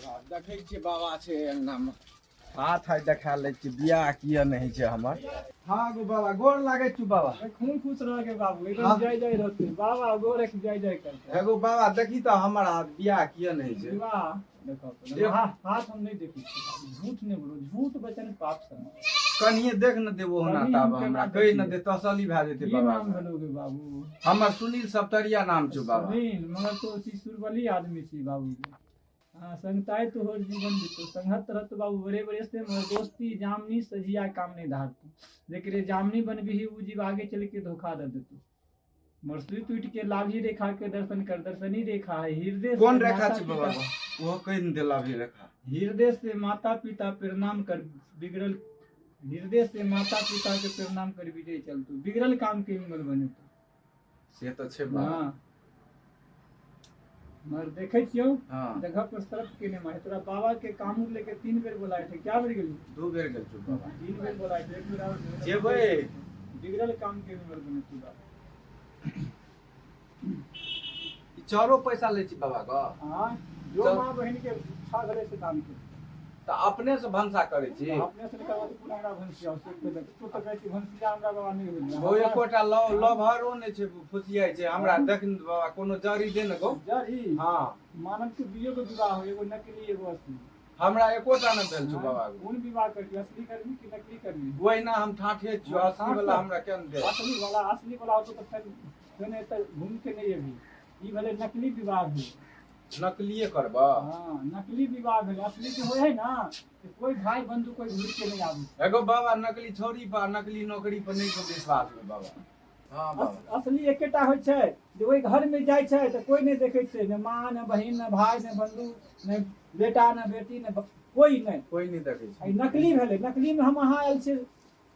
देखै छियै बाबा छै अङ्गनामे, हाथ हाथ देखा लै छियै, बियाह किया नहि होइ छै हमर। हाँ गो बाबा, गोर लागै छी बाबा। खूब खुश रह के बाबू, एकदम हाँ। जय जय रहते बाबा, गोर एक जय जय करते। एगो बाबा देखी तऽ हमर हाथ, बियाह किया नहि होइ छै? विवाह देखो, हाथ हम नहि देखै छी, झूठ नहि बोलो, झूठ वचन पाप समान। कनिये देख न देबो होना। कनि ताब हम हमरा केना कहि न देखियै? दे, तसल्ली भए जेतै। की बाबा नाम भेलो गे बाबू? हमर सुनील सप्तरिया नाम छौ बाबा। सुनील, मगर तो छी सुरबली आदमी छी बाबू। हाँ, संगताय तो हो जीवन बीतो, संगत रहतो बाबू बड़े बड़े से, मगर दोस्ती जामनी सजिया काम नहीं धारतो। जेकरे जामनी बनबी उ जीव आगे चल के धोखा दे देतो। मरसुई टूट के लाभी रेखा के दर्शन कर, दर्शनी रेखा है हृदय से। कोन रेखा माता छै बाबा? पिता- ओहो कहि न देला भी रेखा। हृदय से माता पिता प्रणाम कर बिगड़ल, हृदय से माता पिता के प्रणाम कर विजय चल तू, बिगड़ल काम के मंगल बने तू। से तऽ छै बाबा। हाँ, मगर देखै छियौ। हाँ। जगह पर शर्त के नहीं मारे। तोरा बाबा के कामूर लेके 3 बेर बोलाए थे, क्या बेर गेली? 2 बेर गेल छौ बाबा। 3 बेर बोलाए थे, एक बेर और। जेबै। बिगड़ल काम के मंगल बने तू बाबा। ई चारो पैसा लै छी बाबा के? हाँ, जो चल। माँ बहन के इच्छा भेलै से दान के। तऽ अपने से भनसा करै छी? अपने से निकलवा तऽ पूरा हमरा भनसिया से केलक। तू तऽ कहै छी भनसिया हमरा बाबा नहि होइए। ओ एकोटा लव लभरो नहि छै, फुसियाइ छै हमरा। देख ने बाबा, कोनो जड़ी दे ने गो। जड़ी? हाँ। मानव के दुइयो गो विवाह हो, एगो नकली, एगो असली। हमरा एकोटा नहि भेल छौ बाबा गो। कोन विवाह करबी, असली करबी कि नकली करबी? ओहिना हम ठाठे छियौ। हाँ, असली वाला हमरा केना दे? असली वाला, असली वाला होतो तऽ फेर फेर एतऽ घूम के नहि अबी। ई भेलै नकली विवाह भेल। नकलिए करब? हाँ, नकली विवाह भेलै। असली के होइ है ना कि कोई भाई बंधु कोई घूर के नहीं आबै। एगो बाबा, नकली छौरी पर, नकली नौकरी पर नहि छौ विश्वास गो बाबा। हाँ बाबा। असली एकेटा होइ छै जे ओहि घर में जाइ छै तऽ कोई नहि देखै छै, ने माँ, ने बहिन, ने भाई, ने बंधु, ने बेटा, ने बेटी, ने कोई नहि। कोई नहि देखै छै। ई नकली भेलै। नकली में हम अहाँ आयल छी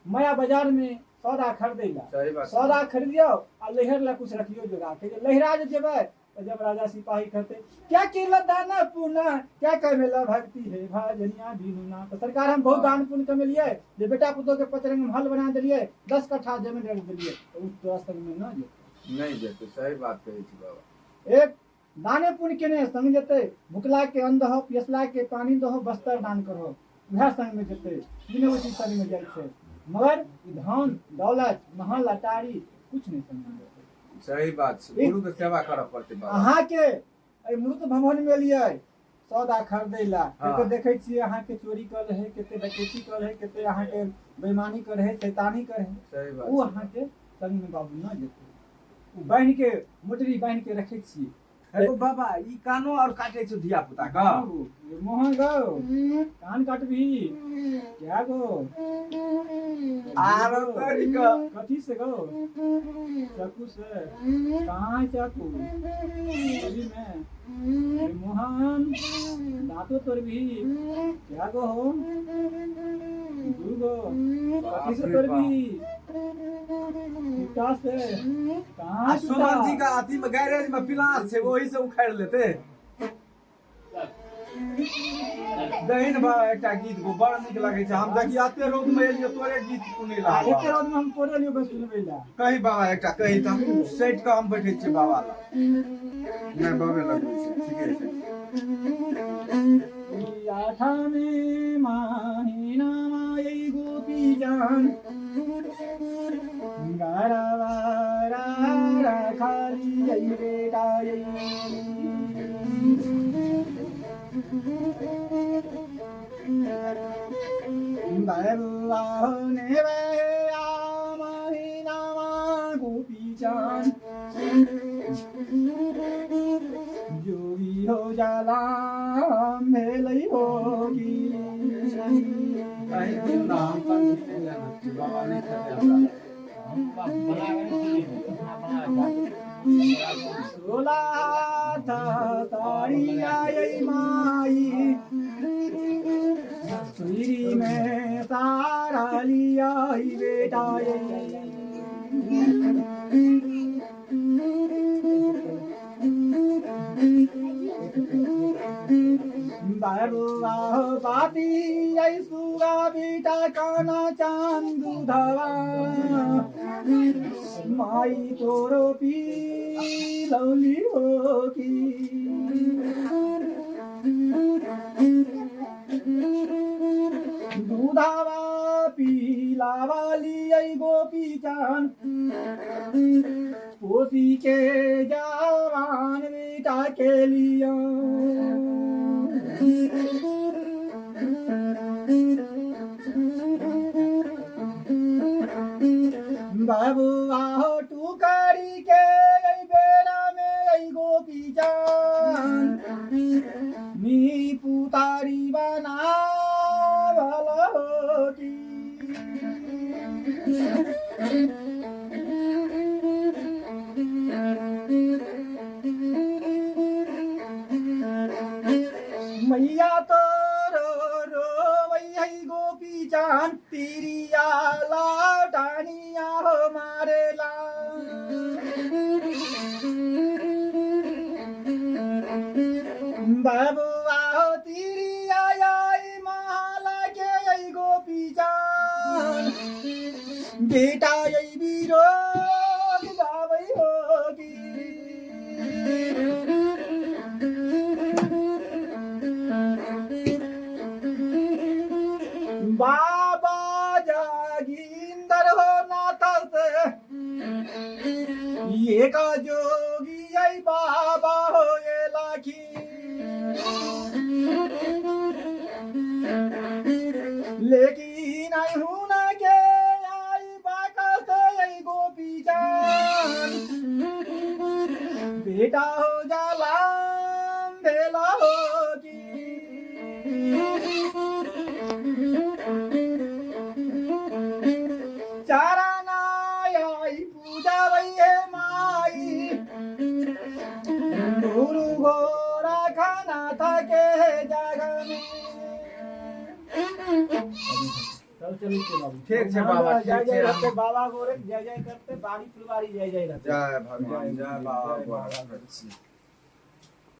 माया बाजार में सौदा खरीदै ला। सही बात। सौदा खरीदियौ आ लैहर ला कुछ रखियौ जोगा के। जे लैहरा जे जेबै तऽ जब राजा सिपाही कहते क्या केला दाना पुना, क्या कमेला भक्ति है भजनिया बिनुना, तऽ सरकार हम बहुत दान पुण्य कमेलियै जे बेटा पुतोह के पचरंग महल बना देलियै, 10 कट्ठा जमीन रख देलियै, तऽ उ तोरा संग में न जेतै। नहि जेतै, सही बात कहै छी बाबा। एक दाने पुण्य केने संग जेतै? भुखला के अन्न दहो, पियसला के पानी दहो, बस्तर दान करहो, उएह संग में जेतै। तीन गो चीज संग में जाइ छै, मगर ई धन दौलत महल अटारी कुछ नहि संग में जेतै। सही बात छै। गुरु के सेवा करऽ पड़तै बाबा। अहाँके एहि मृत भवन में एलियै सौदा खरीदै ला। हाँ। कते देखै छियै अहाँके चोरी कर रहे, कते डकैती कर रहे, कते अहाँके बेईमानी कर रहे, शैतानी कर रहे। सही बात ओ छै। अहाँके संग में बाबू न जेतै। ओ बान्हि के मोटरी बान्हि के रखै छियै। एगो बाबा, ई कानो और काटे छौ धिया पुता के? बाबू, ये मोहन गो कान काटबही क्या गो? आरो तोरी के। कथी से गो? चाकू से? कहाँ है चाकू? गोली में। ये मोहन, दांतो तोड़बही क्या गो? हो दू गो। कथी से तोड़बही? ईटा से? कहाँ? आ सुमन जी का अथी में गैरेज में पिलास छै, ओही से उखाड़ि लेते। दहीन बा एकटा गीत गो, बड़ नीक लगै छै। हम देखी एते रौद में एलियो तोरे गीत सुनै ला। एते रौद में हम तोरे लियो बस सुनबै ला। कही बाबा एकटा कही तऽ हम सटि कऽ हम बैठै छियै बाबा लग। नहि, बाबे लगबै छै, ठीके छै। आठमे महिना मायै गोपी जान गरबा खाली बेटा। बरुआ ने महिना गोपी जान जोगी हो जाला भेलै होगी। कही दिन ना, हम तनी नहि जानै छी बाबा, नहि खेतै हमरा। 16 तारिया माई सुरी में तारा लिया बेटा। बरुआ बाती सुगा बेटा काना चांद दूधवा माई तोरो पी लौली हो की। चान पोसी के जवान बेटा के लिया। बाबुआ हो टुकड़ी के ऐ बेरा में ऐ गोपी चान नी पुतारी बनावल हो की। मैया तो रो रो है गोपी चान तिरिया लाटानिया हो मारे ला। बाबुआ हो तिरिया आई माला के आई गोपी चान बेटा आई बीरो गावई होगी। बाबा जागिंदर हो नाथ से ये का जोगी आई बाबा हो ये लाखी। लेकिन आई हूँ ना के आई बाका से आई गोपी जान बेटा हो जाला भेला हो की। चारा नाई पूजा वही माई गुरु गोरा खाना था के जगह में। चल चलू के बाबू। ठीक छै बाबा, जय ठीक जय छै। रहते बाबा गोरे जय जय करते बाड़ी फुलवारी जय जय रहते। जय भगवान, जय बाबा गोरख।